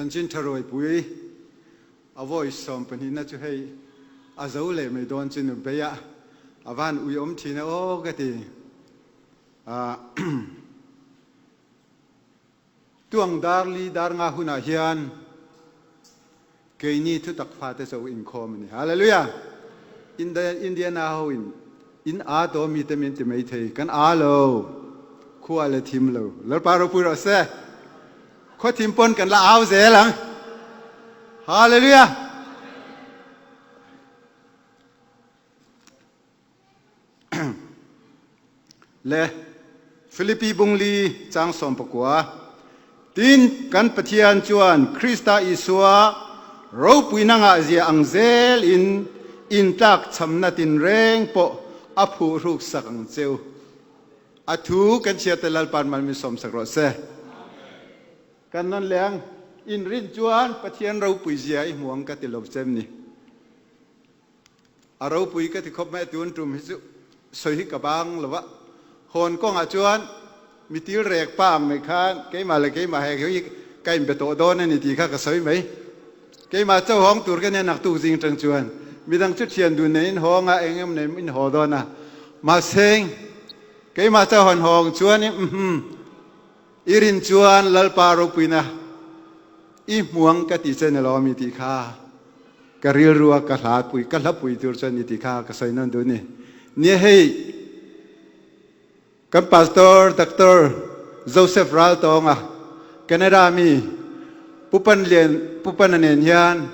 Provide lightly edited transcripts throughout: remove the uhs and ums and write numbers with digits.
Chanchin tha ruaipui a vawi sawmpahnihna chu hei a zo leh mai dawn chu nu beia a van uiawm thin e aw ka ti. Tuang dar li dar nga hunah hian keini thutak fate cho inkhawm a ni. Hallelujah! Indiana ho in in aa to mi te min ti mai thei. Kan aa lo. Khua le thim lo. Lalpa ropui rawh se. Khua thim pawn kan la au zel ang. Hallelujah! Le Filipi bung li chang 19. Tin, kan Pathian chuan Krista Isua ropuina ngahzia ang zel in intlak chhamna tinreng pawh a phuhruk sak ang cheu. A thu kan chhiar te Lalpa'n mal min sawmsak rawh se. Kan nawn leng, in rin chuan Pathian ropui zia i hmu ang ka ti lo chem ni. A ropui ka ti khawp mai a tun tum hi chu sawi hi ka bang lo va, hawn kawngah chuan mi til rek pa ang mai khan keimah leh keimah he hi ka inbe tawh dawn a ni tih kha ka sawi mai. Keimah cho hawng tur ka nia naktuk zing tang chuan midang chu thian dun neiin hawng a eng emaw nei in haw dawn a, mahse keimah cho hawn hawng chuan umm i rin chuan Lalpa ropuina i hmuang ka ti che ni lo ami tih kha. Ka rilru a ka hla pui ka hla pui tur chuan i ti kha ka sawi nawn duh ni. Nia hei kan pastor Doctor Joseph Raltawnga Canada mi Pupan lian Pupana nen hian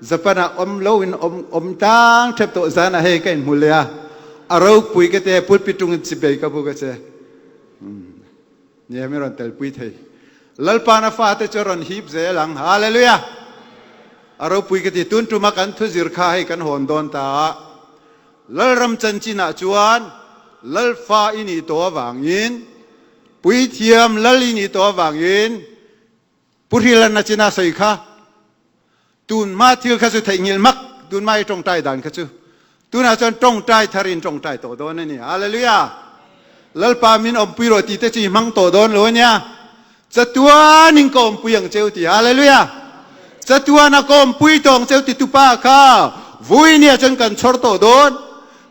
Japan ah awm lo in awm awm tlang thep tawh zan ah hei ka in hmu leh a a ropui ka te pulpit tung in chibei ka buk a che. Nia mi rawn telpui thei. Lalpana fate chu a rawn hip zel ang. Hallelujah! A ropui ka ti. Tun tuma kan thu zir kha hei kan hawn dawn ta a. Lalram chanchinah chuan Lalfa i nih tawh avangin, Puithiam Lal i nih tawh avangin, Pu Hrilan a china sawi kha tun hma thil kha chu theihnghilh mak tun hma i tawngtai dan kha chu tunah chuan tawngtai thar in tawngtai tawh dawn a ni. Hallelujah! Lalpa min awmpui rawh tih te chu i hmang tawh dawn lo a nia. Chatuan in ka awmpui ang cheu ti. Hallelujah! Chatuan a ka awmpui tawh ang cheu ti tupa kha vui nia chuan kan chhawr tawh dawn.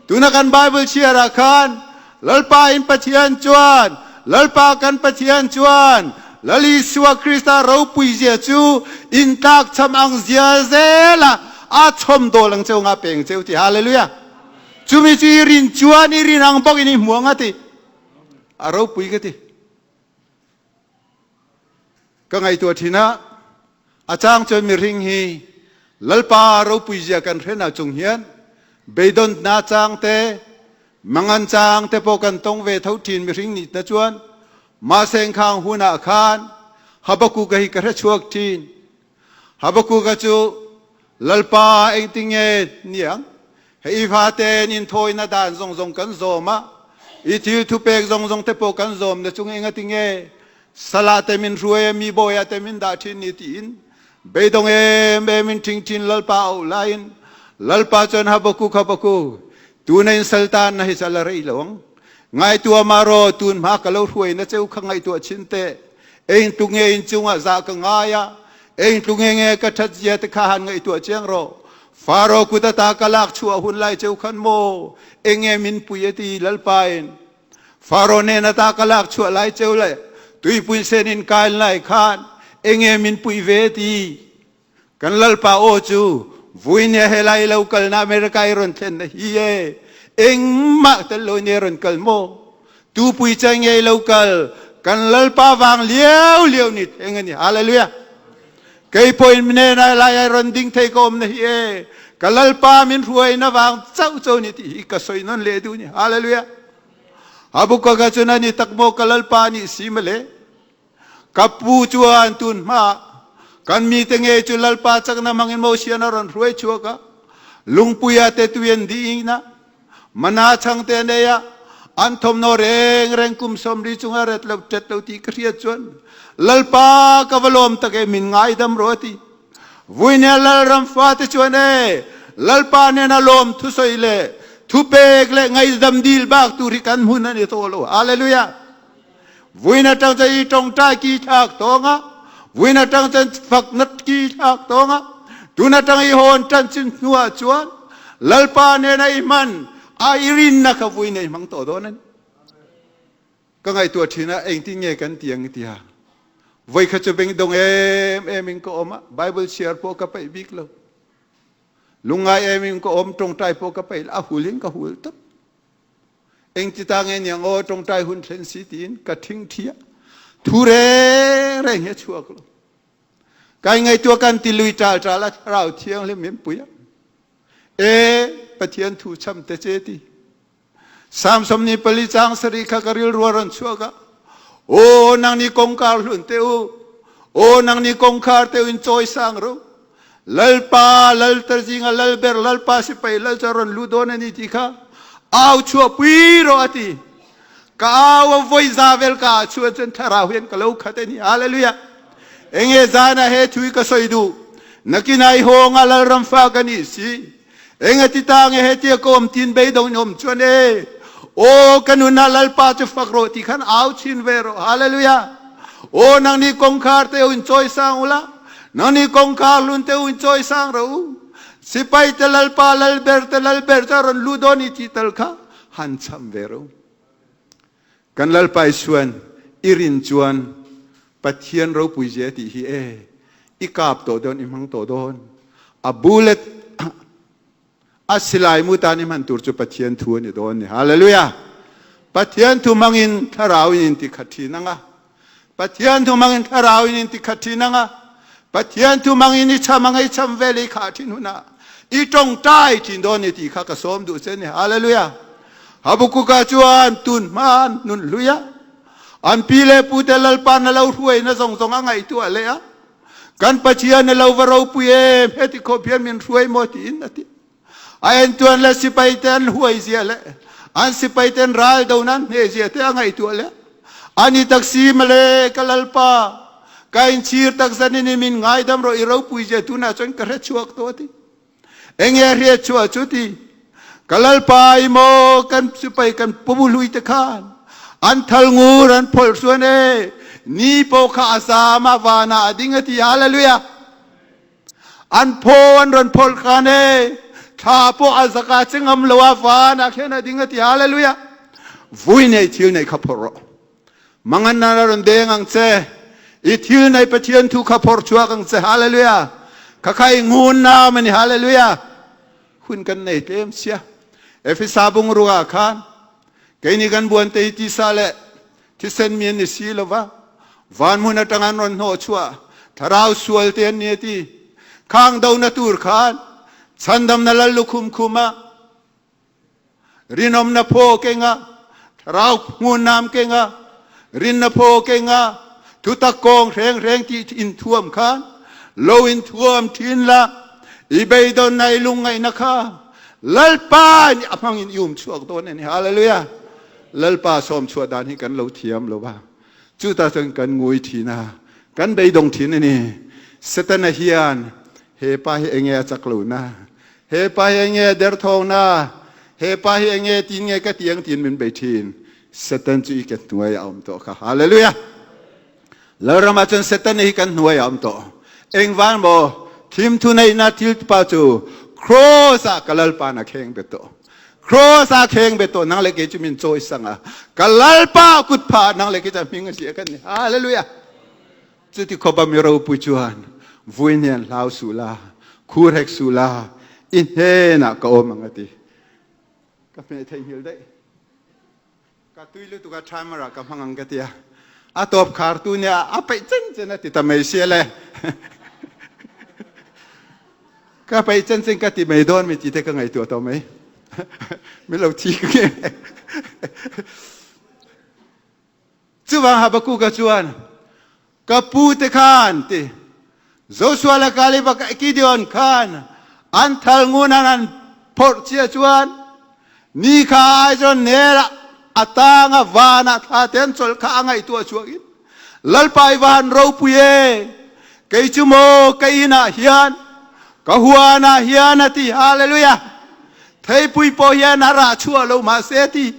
Tuna kan Bible chhiar ah khan Lalpa in Pathian chuan Lalpa kan Pathian chuan Lal Isua Krista ropui zia chu in tlakchham ang zia zel a a chhawm dawl ang cheu nga peng cheu ti. Hallelujah! Chumi chu i rin chuan i rin ang bawk in i hmu ang a ti. A ropui ka ti. Ka ngaihtuah thin a, a chang chuan mihring hi Lalpa ropui zia kan hren ah chung hian beidawnna chang te, mangan chang te pawh kan tawng ve tho thin mihring nih na chuan mahse khang hun ah khan Habakuka hi ka hre chhuak thin. Habakuka chu Lalpa engtinge niang? Hei va ten inthawina dan zawng zawng kan zawm a, i thil thupek zawng zawng te pawh kan zawm na chung engatinge Salah te min hruai a, mi bawiah te min dah thin ni tiin beidawng em em in ṭhing ṭhin Lalpa a auh laiin Lalpa chuan Habakuk, Habakuk, tuna in sal tan na hi sal a rei lo ang. Ngaihtuah mah rawh, tun hma ka lo hruai na cheu kha ngaihtuah chin teh. Eng tluk nge in chungah zah ka ngai a, eng tluk nge nge ka ṭhat zia te kha han ngaihtuah chiang rawh. Faro kut ata ka lak chhuah hun lai cheu khan maw, eng nge min pui a ti Lalpa in. Faro hnen ata ka lak chhuah lai cheu le tuipui sen in kain lai khan eng nge min pui ve ti. Kan Lalpa aw chu vui nia helai lo kalna America i rawn thlen na hi e. Engmah tel lo nia rawn kal maw? Tupui chai ngei lo kal kan Lalpa vang liau liau ni theng a ni. Hallelujah! Kei pawhin mine na lai ai rawn ding thei ka awm na hi e. Ka Lalpa min hruai na vang chauh chauh ni tih hi ka sawi nawn leh duh ni. Hallelujah! Habakkuk cun ani tak maw ka Lalpa nih si male? Ka pu chuan tun hma kan mite ngei chu Lalpa chakna hmangin Mosian a rawn hruai chhuak a, lungpuia te tui an dih a, mana chhang te an ei a, an thawmhnaw reng reng kum 40 chunga ret lo tet lo tih ka hriat chuan Lalpa ka va lawm tak e, min ngaidam rawh a ti. Vuinia Lalram fate chuan e, Lalpa nena lawm thusawi leh thupek leh ngaihdam dil bak tur hi kan hmun a ni tawh lo. Hallelujah! Vui na ṭang ca i ṭongṭai ki thlak tawng ah. Vuin atang chuan fak na ki thlak tawng a, tun atang i hawn tan chin hnuah chuan Lalpa nena i hman a i rinna kha vuin i hmang tawh dawn a ni. Ka ngaihtuah thin a, engtin nge kan ti ang tia. Voi kha chu bengdawng em em in ka awm a, Bible chhiar pawh ka peih bik lo. Lungngai em in ka awm, tawngtai pawh ka peih lo, a hul in ka hul tawp. Engti ta nge niang aw tawngtai hun thlen si tiin ka thingthi a, thu reng reng hi a chhuak lo. Kai ngaihtuah kan ti lui ṭal ṭal a, Thlarau Thianghlim min pui a. E Pathian thu cham te che ti. Salm 24 caang sarih kha ka rilru a ron chuak a. Aw nang ni kongkar hlun te u, aw nang ni kongkhar te u in cawisang ru. Lalpa lalter zinga lalber lalpa sipai lal chu a ron lu dawn a ni ti kha au chuahpui rawh a ti. Ka au a voi za vel ka ah chuan cun thlarau hian ka lo khat a ni. Hallelujah. Enge zan ah he thu i ka soi duh. Nakin ai hawng ah lalram fa ka nih si. Engati ta nge hetia ka awm tin beidawng in awm chuan e aw ka nun ah Lalpa chu fak rawh ti khan au chin ve rawh. Hallelujah. Aw nang ni kawngkhar te u in chawisang ula, nang ni kawngkhar hlun te u in chawisang rawh u. Sipai te Lalpa lalber te lalber chu a rawn lu dawn i tih tal kha han cham ve rawh u. Kan Lalpa Isuan i rin chuan Pathian ropui zia tih hi e i kap tawh dawn i hmang tawh dawn. A bullet a silai mu tan i hman tur chu Pathian thu a ni dawn ni. Hallelujah! Pathian thu hmangin thlarau in in ti khat thin anga. Pathian thu hmangin thlarau in in ti khat thin anga. Pathian thu hmangin i cham anga i cham vel i khah thin hunah i tawngtai thin dawn ni tih kha ka sawm duh che ni. Hallelujah! Habakuka chuan tun hma nun hlui a, an pi leh pute Lalpa na lo hruaina zawng zawng a ngaihtuah leh a, Kan Pathian a lo va ropui em, heti khawp hian min hruai maw tiin a ti. A entuan leh sipaite an huai zia leh an sipaite an ral do nan hneh zia te a ngaihtuah leh a ni tak si male ka Lalpa ka inchhir tak zanin in min ngaidam rawh i ropui zia tunah chuan ka hre chhuak tawh a ti. Enge a hriat chhuah chu ti? Ka Lalpa i maw kan sipai kan pubuhlui te khan an thal ngur an phawlh hruan e ni pawh kha a zam a van ah a ding a ti. Hallelujah! An phaw an rawn phawlh khan e thla pawh a zaka che ngam lo a van ah khian a ding a ti. Hallelujah! Vui nei thil nei kha phawrh rawh. Mangan nan a rawn deng ang che. I thil nei Pathian thu kha phawrh chhuak ang che. Hallelujah! Kha kha i ngun na mani. Hallelujah! Hun kan nei tlem sia. Efesa bungrua khan keini kan buan te hi tisa le thisen mi an ni si lova van hmun atang an rawn hnawh chhuah thlarau sual te an ni a ti. Khang do na tur khan chhandamna lal lukhum khuma Rinawmna phaw kenga, thlarau hmunnam kenga, rinna phaw kenga, thutak kawng hreng hreng tih in thuam khan lo in thuam thin la, i beidawnna i lungngaihna kha Lalpa nih a hmangin i um chhuak dawn a ni. Hallelujah! Lalpa sawm chhuah dan hi kan lo thiam lo va, chuta chuan kan ngui thin a, kan beidawng thin a ni. Setana hian he pa hi enge a chak lo na? He pa hi enge derthawng na? He pa hi enge tin nge ka tiang tin min bei thin. Satan chu i ka hnuai a awm tawh kha. Hallelujah! Lalram ah cun Satan hi kan hnuai a awm tawh. Engvan maw thim thu neihna thil pa chu cross ah ka lalpa na kheng bet tawh. Cross ah kheng bet tawh nang le kei chu min chawi sang a. Ka lalpa kut pha nang le kei chu hming a si a kan ni. Hallelujah! Cuti khawp a mi ropui chuan vui hnen hlau suh la, khur hek suh la, i hnenah ka awm ang a ti. Ka hmeh theihnghilh daih. Ka tui lutuk a timer ah ka hmang ang ka ti a. A tawp khartu nih a peih chen chen a ti ta mai sia le. Ka peih chen chen ka ti mai dawn mi ti te ka ngaihtuah tawh mai. Min lo thi ka nge. Chuvang Habakuka chuan, Ka pute khan ti, Joshua le Kaleb Gideon khan an thal ngun an an phorh cia chuan ni kha ai cun nel ah a tang a van ah thla te an colh kha a ngaihtuah chuak in Lalpa i van ropui e kei cu maw ka inn ah hian ka huan ah hian a ti. Hallelujah! Theipui pawh hian a rah chuah lo mahse a ti.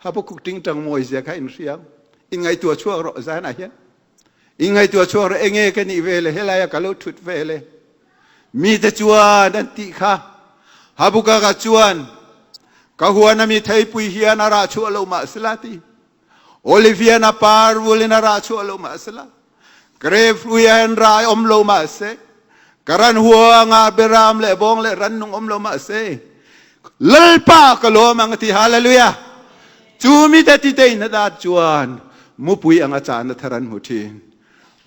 Habakkuk tingtang mawi zia kha in hriam. In ngaihtuah chuak rawh zan ah hian. I ngaihtuah chhuak rawh enge ka nih ve le helaia ka lo thut ve le. Mite chuan an tih kha. Habakkuk-a chuan ka huan ami theipui hian a rah chhuah lo mahsela ti. Olivian a par vulin a rah chhuah lo mahsela. Grave hlui ah hin ra awm lo mahse. Ka ran huangah beram le bawng le rannung awm lo mahse. Lalpa ka lawm ang ti hallelujah. Chu mite ti te in dat chuan mupui anga chan na thar an hmu thin.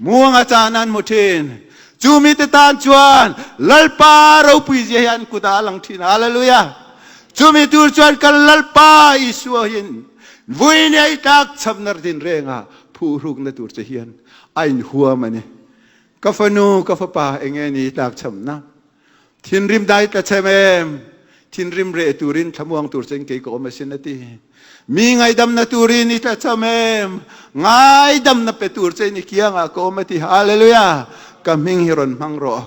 Muanga chan an hmu thin. Chu mite tan chuan Lalpa ropui zia hi an kutah a lang thin. Hallelujah. Chumi tur chuan kan Lalpa Isua hin vui nei tlak chhamnar din renga phuhruk na tur che hian a in huam ani. Ka fanu ka fapa enge ni tlak chhamna. Thinrim dai tla chem em? Thinrim reh turin thlamuang tur chen kei ka awm asin a ti. Mi ngaidamna turin i tla cham em? Ngaidamna pe tur chen i kiangah ka awm a ti. Hallelujah! Ka hming hi rawn hmang rawh.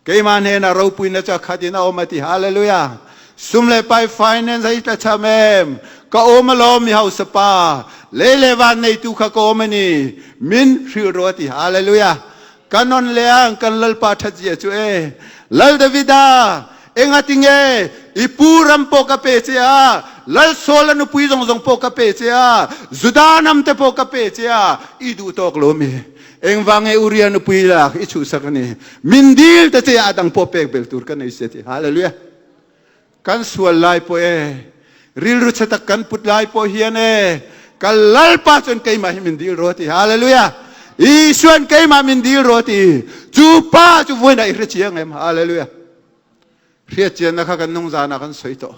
Keimah hnenah ropuina chu a khat in a awm a ti. Hallelujah! Sum le pai finance a i tla cham em? Ka awm alawm mi hausa pa. Lei le van neitu kha ka awm a ni. Min hrilh rawh a ti. Hallelujah! Ka non le ang kan Lalpa ṭhat zia chu e. Lal Davida, engatinge i pu ram pawh ka pe che a, Lal Saul a nupui zawng zawng pawh ka pe che a, Juda hnam te pawh ka pe che a, i duh tawk lo mi? Engvange Uria nupui lak i chhuhsak a ni? Min dil ta che a dang pawh pek bel tur ka nei sia ti. Hallelujah. Kan sual lai pawh e, rilru chhe tak kan put lai pawh hian e, ka Lalpa chuan keimah hi min dil rawh a ti. Hallelujah! Isuan keimah min dil rawh a ti. Chu pa chu vawiinah i hre chiang em? Hallelujah! Hriat chianna kha kan nung zanah kan sawi tawh.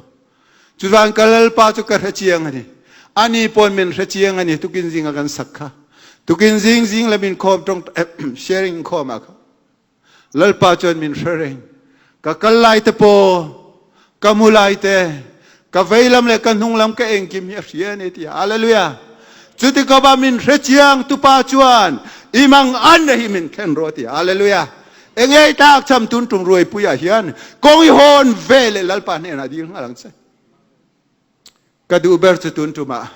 Chuvan ka Lalpa chu ka hre chiang a ni. Ani pawn min hre chiang a ni. Tukin zinga kan sak kha. Tukin zing zing lam inkhawm tawng sharing inkhawm ah kha. Lalpa chuan min hre reng. Ka kal lai te pawh, ka mu lai te, ka veilam le ka hnunglam ka engkim hi a hria a ni ti. Hallelujah! Cuti ko ba min hre chiang tupa chuan i mang an hi min thlen rawh ti. Hallelujah! Engei tak cham tun tum ruai pui ah hian kong i hawn ve le Lalpa hnenah dil nghal ang che. Ka duh ber chu tun tumah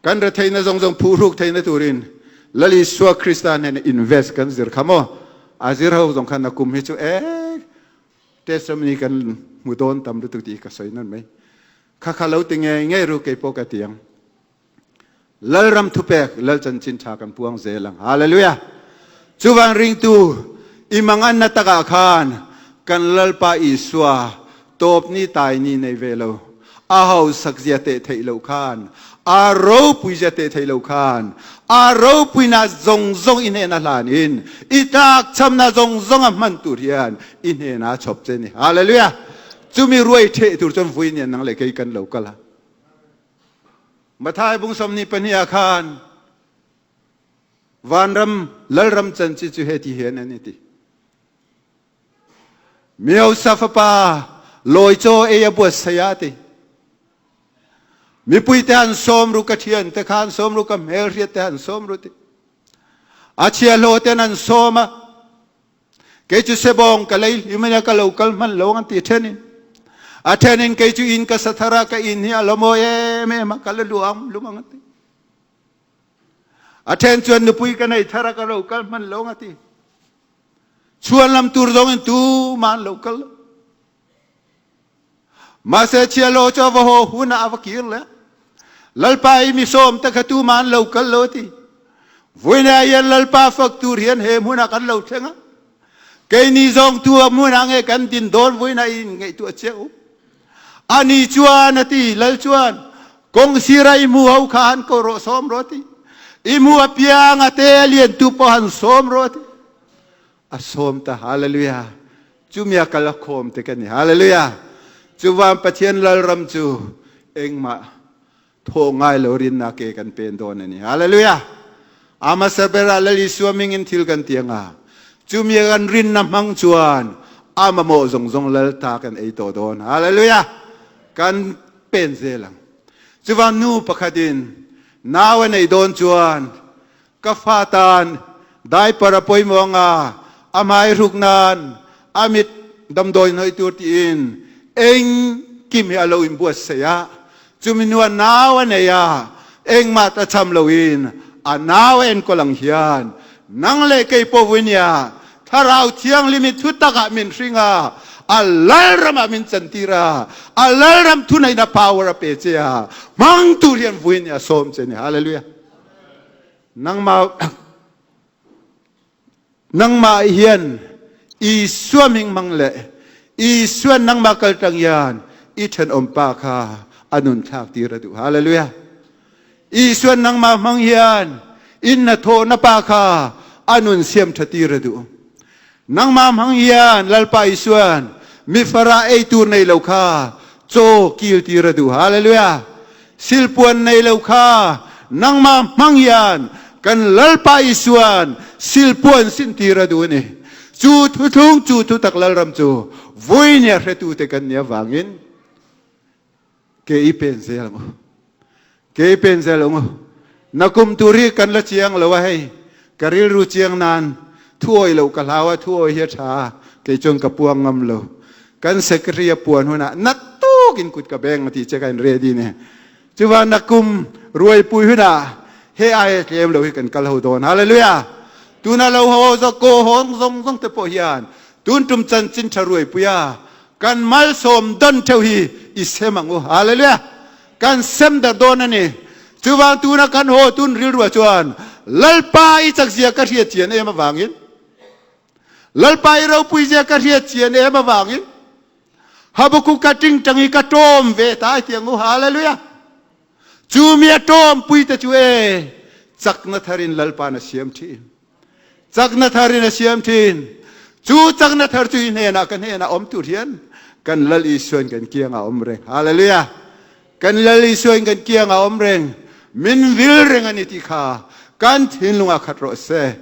kan retheihna zawng zawng phuhruk theihna turin Lal Isua Krista hnena invest kan zir kha maw? A zir ho zawng khan a kum hi chu e testimony kan hmu dawn tam lutuk tih ka sawi nawn mai. Kha kha lo ti ngei ngei ru kei pawh ka ti ang. Lalram thupek, Lal chanchin tha kan puang zel ang. Hallelujah! Chuvang ringtu i manganna takah khan kan Lalpa Isua tawp ni tai ni nei ve lo, a hausak zia teh theih lo khan, a ropui zia teh theih lo khan, a ropuina zawng zawng i hnena hlan in, i tlakchamna zawng zawng a hman tur hian i hnena a chhawp che ni. Hallelujah! Chumi ruai theh tur chuan vui nian nang leh kei kan lo kal a. Mathai bung 22 ah khan vanram lalram chanchi chu he ti hian an ti. Miosa fapa lawi chaw ei a buatsaih a ti. Mipui te han sawm ru ka thian te khan sawm ru ka hmelhriat te han sawm ru ti. A chhiahhlawh ten an sawm a. Kei chu sebawng ka lei hlim a ka lo kal hman lo an ti thenin. A thenin kei chu in ka sa thar a ka in hi a lo mawi em em a ka la luam lum ang a ti. A then chuan nupui ka nei thar a ka lo kal hman lo ang a ti. Chhuan lam tur zawng in tumah an lo kal lo. Mahse chialo chu a va haw hunah a va kir leh. Lalpa i mi sawm te kha tumah an lo kal lo a ti. Vawiinah hian Lalpa fak tur hian he hmunah kan lo thleng a. Keini zawng tu a hmunah nge kan din dawn vawiinah i inngaihtuah chiah u. Ani chuan a ti, Lal chuan, kawng sira i hmu ho kha han ko rawh sawm rawh a ti. I hmu apiang a te a lian tu pawh han sawm rawh a ti. A sawm ta, hallelujah. Chumi a kal a khawm te kan ni, hallelujah. Chuvan Pathian lalram chu engmah thawh ngai lo rinna ke kan pen dawn a ni, hallelujah. A hmasa berah Lal Isua mingin thil kan ti anga, chumi a kan rinna hmang chuan a mamawh zawng zawng lal ta kan ei tawh dawn, hallelujah. Kan pen zel ang. Chuvan nu pakhatin nau a neih dawn chuan Ka fa tan diaper a pawimawh anga a hmai hruk nan a mit damdawi hnawih tur tiin engkim hi a lo inbuatsaih a. Chumi hnuah nau a nei a, engmah tlachham loin a nau a enkawl ang hian Nang leh kei pawh vui nia Thlarau Thianghlim i thutak ah min hring a, a lalram ah min cantir a, a lalram thuneihna power a pe che a, hmang tur hian vui nia sawm che ni. Hallelujah. Nangmah Nangmah hian Isua hming hmang leh Isuan nangmah kaltlang hian i ṭhenawmpa kha a nun thlak tir a duh. Hallelujah. Isuan nangmah hmang hian in hnathawhna pa kha a nun siam ṭha tir a duh. Nangmah hmang hian Lalpa Isuan mi farah ei tur nei lo kha chaw kil tir a duh. Hallelujah. Silpuan nei lo kha nangmah hmang hian kan Lalpa Isuan silpuan sintir a duh a ni. Cu thuthlung, cu thutak lalram cu vui nih a hretute kan nih avangin ke i pen zel ang u. Ke i pen zel ang u. Na kum tur hi kan la chiang lo a hei. Ka rilru chiang nan thuawi lo ka hlau a, thuawi hi a tha. Kei chuan ka puang ngam lo. Kan secretary a puan hunah naktuk in kut ka beng a ti che ka in ready ne. Chuva nakum ruaipui hunah he ai a tlem lo hi kan kal ho dawn. Hallelujah! Tuna lo ho zo ko hawng zawng zawng te pawh hian tun tum chanchin tha ruaipui a kan malsawm don theuh hi i sem ang u. Hallelujah! Kan sem dar dawn a ni. Chuvang tuna kan haw tun rilruah chuan Lalpa i chakzia ka hriat chian em avangin Lalpa i ropuizia ka hriat chian em avangin Habakkuk ka tingtang hi ka ṭawm ve ta ai ti ang u. Hallelujah! Chu mi a ṭawmpui te chu e chakna tharin Lalpa'n a siam ṭhin. Chakna tharin a siam ṭhin. Chu chakna thar chu i hnenah ka hnenah awm tur hian kan Lal Isuan kan kiangah awm reng. Hallelujah! Kan Lal Isuan kan kiangah awm reng. Min vil reng a ni ti kha kan thinlungah khat rawh se.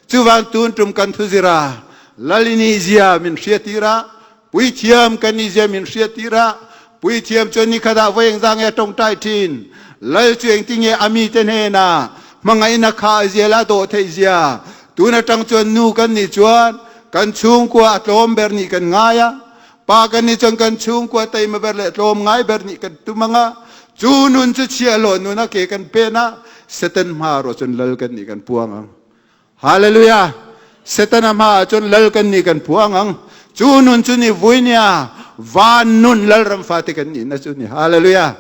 Chuvang tun tum kan thuzir a, Lal i nih zia min hriattir a, Puithiam kan nih zia min hriattir a, Puithiam chuan nikhat ah voi engzah nge a tawngtai thin? Lal chu engtinge a mite hnenah hmangaihna kha a zial a dawh theih zia? Tun atang chuan nu kan nih chuan kan chhungkua a tlawm ber nih kan ngai a, pa kan nih chuan kan chhungkua teima ber leh tlawm ngai ber nih kan tum ang a, chu nun chu chhiahhlawh nun a ke kan pen a, Satan hma erawh chuan lal kan nih kan puang ang. Hallelujah! Setana hmaah cun lal kan nih kan phuang ang. Cu nun cu ni vui nia van nun lalram fate kan nih na cu ni. Hallelujah!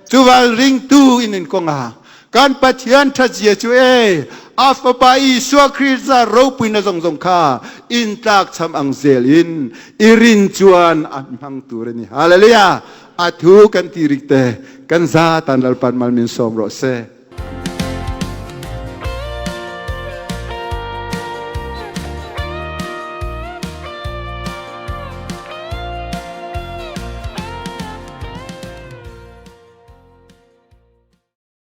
Cu val ringtu in in kongah kan Pathian thatzia cu e a fapa Isua Khrist ropui na zong zong kha in tlak cham ang zel in i rin chuan an hmang tur ani. Hallelujah! A thu kan ti rik te kan za tan lalpan mal min som rawh se.